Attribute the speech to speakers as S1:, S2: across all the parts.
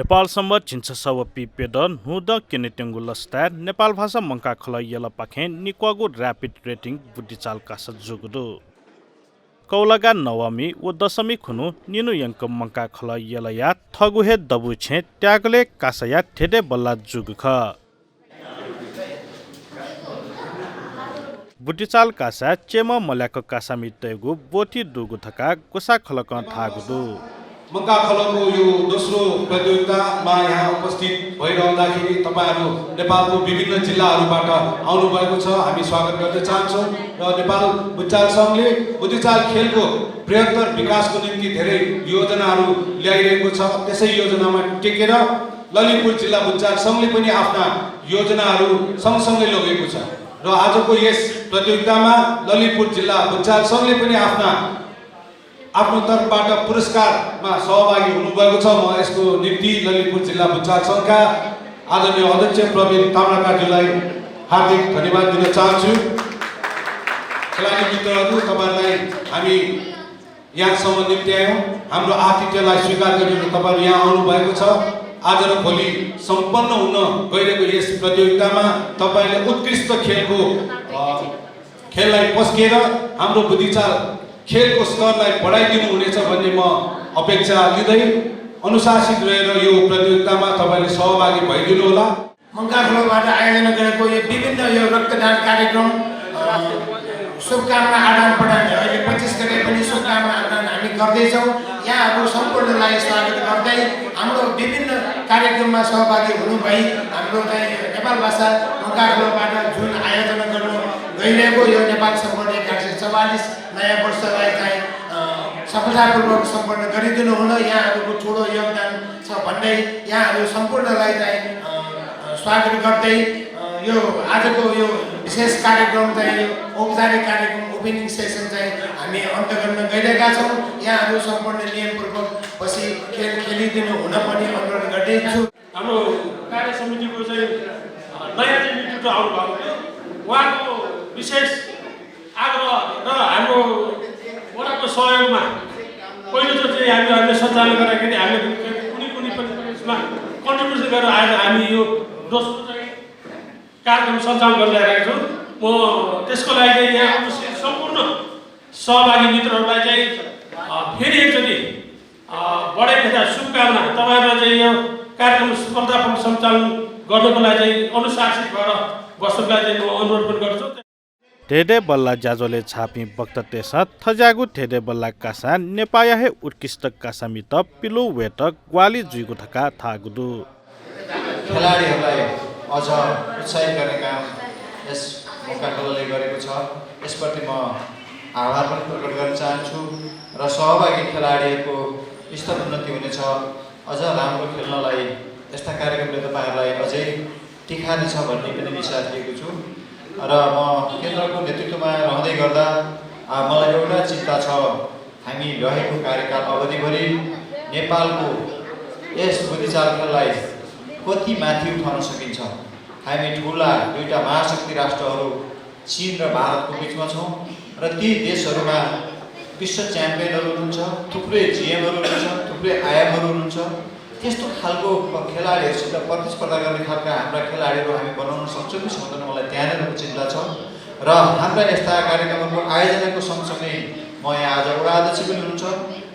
S1: नेपाल सम्बत छिन्छ सब पिपेड नुद केनेटेंगु लस्ता नेपाल भाषा मंका खल यल पाखे निक्वागु र्यापिड रेटिंग बुद्धिचाल कास जुगुदु कौलगा नवमी व दशमी खुनु निनु यंक मंका खल यल या थगुहे दबु छे त्यागले कासया ठेडे बल्ला जुग ख बुद्धिचाल कासा चेम मल्याक कासा मितेगु बोटी दुगु थका गुसा खलक थागुदु
S2: मक्का खलको यो दोस्रो प्रतियोगितामा यहाँ उपस्थित भइरहँदाखेरि तपाईहरु नेपालको विभिन्न जिल्लाहरूबाट आउनुभएको छ। हामी स्वागत गर्न चाहन्छौँ र नेपाल बुद्धिचाल संघले बुद्धिचाल खेलको बृहत्तर विकासको निम्ति धेरै योजनाहरू ल्याइरहेको छ। त्यसै योजनामा टेकेर ललितपुर जिल्ला बुद्धिचाल संघले पनि आफ्ना योजनाहरू सँगसँगै लगेको छ र आजको यस प्रतियोगितामा ललितपुर जिल्ला बुद्धिचाल संघले पनि आफ्नो तर्फबाट पुरस्कारमा सहभागी हुनुभएको छ। म यसको निम्ति ललितपुर जिल्ला बुद्धिचाल संघका आदरणीय अध्यक्ष प्रवीण ताम्राकारज्यूलाई हार्दिक धन्यवाद दिन चाहन्छु। खेलाडी मित्रहरू, तपाईहरुलाई हामी यहाँसम्म निम्त्यायौँ। हाम्रो आतिथ्यलाई स्वीकार गरेर तपाईहरु यहाँ आउनुभएको छ। आज र भोलि सम्पन्न हुन गइरहेको यस प्रतियोगितामा तपाईले उत्कृष्ट खेललाई पस्केर हाम्रो बुद्धिचाल खेलको स्तरलाई बढाइदिनु हुनेछ भन्ने म अपेक्षा लिँदै अनुशासित रहेर यो प्रतियोगितामा तपाईले सहभागी भइदिनु होला।
S3: मंका खलबाट आयोजना गरेको यो विभिन्न यो रक्तदान कार्यक्रम शुभकामना आदान प्रदान अहिले 25 गते पनि शुभकामना आदान हामी गर्दैछौँ। यहाँहरू सम्पूर्णलाई स्वागत गर्दै हाम्रो विभिन्न कार्यक्रममा सहभागी हुनुभई हाम्रो नेपाल भाषा मंका खलबाट जुन आयोजना गर्नु गइरहेको यो नेपाल सम्पन्न 144 नयाँ वर्षलाई चाहिँ सफलतापूर्वक सम्पन्न गरिदिनु हुन यहाँहरूको ठुलो योगदान छ भन्दै यहाँहरू सम्पूर्णलाई चाहिँ स्वागत गर्दै यो आजको यो विशेष कार्यक्रम चाहिँ औपचारिक कार्यक्रम ओपनिङ सेसन चाहिँ हामी अन्त्य गर्न गइरहेका छौँ। यहाँहरू सम्पूर्ण नियमपूर्वक पछि खेल खेलिदिनु हुन पनि अनुरोध गर्दैछु।
S4: हाम्रो कार्य समितिको चाहिँ नयाँ चाहिँ नेतृत्व आउनुभएको थियो, उहाँको विशेष आग्रह र हाम्रो वडाको सहयोगमा पहिलोचोटि हामीले सञ्चालन गर्दाखेरि हामीले कुनै पनि यसमा कन्ट्रिब्युसन गरेर आज हामी यो दोस्रो चाहिँ कार्यक्रम सञ्चालन गरिरहेका छौँ। म त्यसको लागि चाहिँ यहाँ उपस्थित सम्पूर्ण सहभागी मित्रहरूलाई चाहिँ फेरि एकचोटि बढाइ तथा शुभकामना तपाईँहरूलाई चाहिँ यो कार्यक्रम सफलतापूर्वक सञ्चालन गर्नको लागि चाहिँ अनुशासित भएर बस्नुको लागि चाहिँ म अनुरोध पनि गर्छु।
S1: ठेडे बल्ला जाजोले छापी वक्त तेसा थजागु ठेडे बल्ला कासा नेपाया हे उत्कृष्ट कासा मित पिलो वेट ग्वाली जुइगु थका थागुदु
S5: खेलाडीहरूलाई अझ उत्साहित गर्ने काम यस मौका खलले गरेको छ। यसप्रति म आभार पनि प्रकट गर्न चाहन्छु र सहभागी खेलाडीहरूको स्तर उन्नति हुनेछ। अझ राम्रो खेल्नलाई यस्ता कार्यक्रमले तपाईहरुलाई अझै टिकानेछ भन्ने पनि विश्वास लिएको छु र म केन्द्रको नेतृत्वमा रहँदै गर्दा मलाई एउटा चिन्ता छ, हामी रहेको कार्यकाल अवधिभरि नेपालको यस बुद्धिचाल खेललाई कति माथि उठाउन सकिन्छ। हामी ठुला दुईटा महाशक्ति राष्ट्रहरू चीन र भारतको बिचमा छौँ र ती देशहरूमा विश्व च्याम्पियनहरू हुनुहुन्छ, थुप्रै जिएमहरू हुनुहुन्छ, थुप्रै आयामहरू हुनुहुन्छ। त्यस्तो खालको खेलाडीहरूसित प्रतिस्पर्धा गर्ने खालका हाम्रा खेलाडीहरू हामी बनाउन सक्छौँ कि सक्दैनौँ, मलाई त्यहाँनिरको चिन्ता छ। र हाम्रा यस्ता कार्यक्रमहरूको आयोजनाको सँगसँगै म यहाँ आज वडा अध्यक्ष पनि हुनुहुन्छ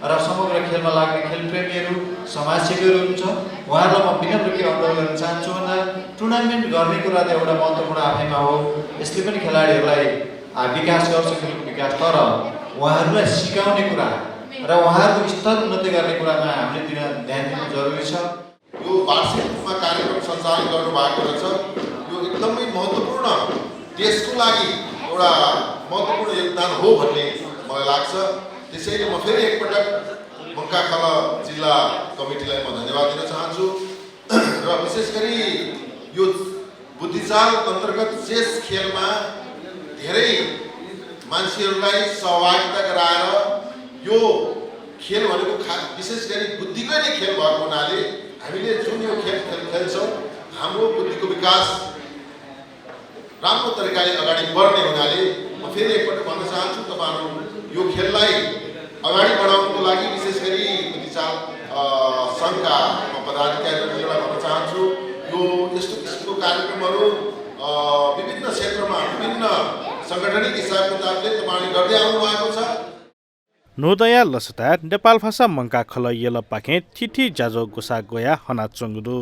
S5: र समग्र खेलमा लाग्ने खेलप्रेमीहरू समाजसेवीहरू हुनुहुन्छ। उहाँहरूलाई म विनम्र के अनुरोध गर्न चाहन्छु भन्दा टुर्नामेन्ट गर्ने कुरा त एउटा महत्त्वपूर्ण आफैमा हो, यसले पनि खेलाडीहरूलाई विकास गर्छ, खेलको विकास। तर उहाँहरूलाई सिकाउने कुरा र उहाँहरूको स्तर उन्नति गर्ने कुरामा हामीले ध्यान दिनु जरुरी छ।
S6: यो वार्षिक रूपमा कार्यक्रम सञ्चालन गर्नुभएको रहेछ। यो एकदमै महत्त्वपूर्ण देशको लागि एउटा महत्त्वपूर्ण योगदान हो भन्ने मलाई लाग्छ। त्यसैले म फेरि एकपटक मंका खल जिल्ला कमिटीलाई म धन्यवाद दिन चाहन्छु र विशेष गरी यो बुद्धिचाल अन्तर्गत चेस खेलमा धेरै मान्छेहरूलाई सहभागिता गराएर यो खेल भनेको विशेष गरी बुद्धिकै नै खेल भएको हुनाले हामीले जुन यो खेल खेल्छौँ हाम्रो बुद्धिको विकास राम्रो तरिकाले अगाडि बढ्ने हुनाले म फेरि एकपटक भन्न चाहन्छु, तपाईहरु यो खेललाई अगाडि बढाउनको लागि विशेष गरी बुद्धिचाल संघका राजनीतिज्यूलाई भन्न चाहन्छु यो यस्तो किसिमको कार्यक्रमहरू विभिन्न क्षेत्रमा विभिन्न साङ्गठनिक हिसाब किताबले तपाईँले गर्दै आउनु भएको छ।
S1: नोदया लसटार नेपाल भाषा मंका खल येल पाखे थिथि जाजो गुसा गोया हना चंगदु।